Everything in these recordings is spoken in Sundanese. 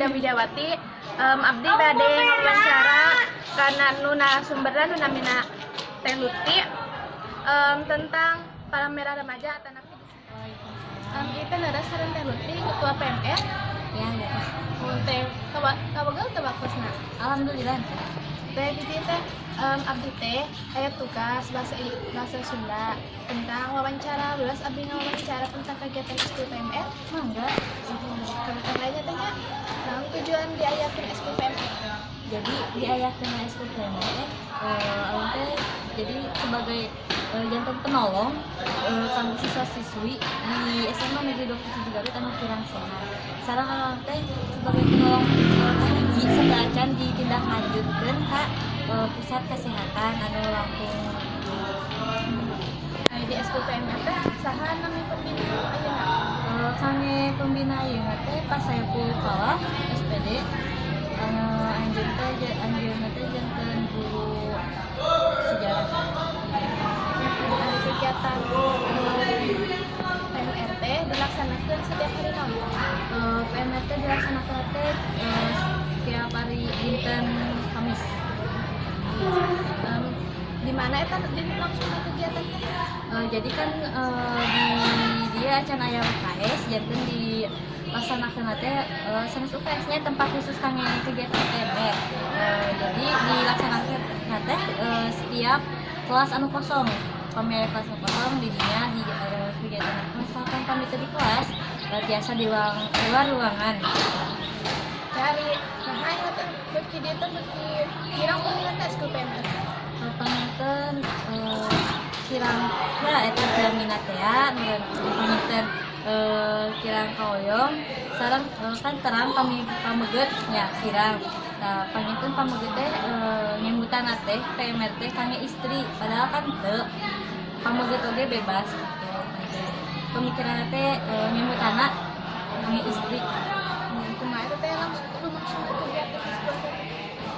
Widawati, abdi bade wawancara karena nu narasumberna nu namina Teh Lutfi tentang Palang Merah Remaja atanapi. Ieu teh leres sareng Teh Lutfi, Ketua PMR. Ya, leres. Mun teh kawagel teu waktosna? Alhamdulillah. Teh di teh abdi teh aya tugas bahasa Sunda tentang wawancara, belas abdi ngawawancara tentang kegiatan eskul PMR. Mangga. Kamu lainnya teh nya, naon tujuan diayakeun eskul PMR? Jadi diayakeun eskul PMR teh abang teh jadi sebagai janten penolong kanggo siswa-siswi di SMA Negeri 27 Garut anu kirang sehat. Sareng abang teh sebagai penolong kahiji sateuacan ditindaklanjutkeun ka pusat kesehatan anu langkung. Nah, di eskul PMR teh saha nami pembina ayeuna? Kangge pembina ayeuna teh Pak Saiful Falah SPD. Anjeunna teh janten guru sejarah. Ari kegiatan PMR teh dilaksanakeun setiap hari naon? PMR teh dilaksanakeun teh setiap hari dinten Kamis. Di mana eta langsung kegiatan teh? Jadi kan di dia acan aya UKS, janten dilaksanakeun teh sanes UKS nya tempat khusus kangge kegiatan PMR. Jadi dilaksanakeun teh setiap kelas anu kosong. Pami aya kelas anu kosong di dinya di kegiatan. Misalkan kami teu di kelas, biasa di luar ruangan. Cari nah aya teh beuki dieu teh beuki kirang peminatna eskul PMR? Panginten kirang ya eta teu minat ya, panginten kirang kahoyong sareng kan terang pami pameget nya kirang. Tah, panginten pameget teh nyebutan teh PMR teh kangge istri, padahal kan teu, pameget oge bebas gitu. Pemikiran teh nyebutanna kangge istri. Kumaha eta teh langsung lumangsung kegiatan eskul teh?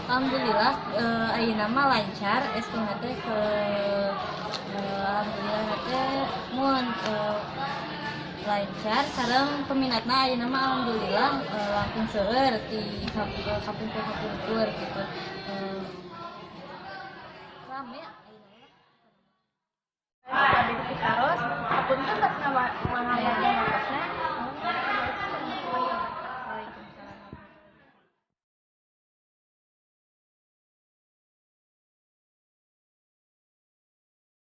Alhamdulillah ayeuna mah lancar eskul teh ke alhamdulillah teh mun lancar sareng peminatna ayeuna mah alhamdulillah langkung seueur di kapungkur-kapungkur gitu. Rame ayeuna mah. Abdi dipitaros, hapunten tos ngawawancara.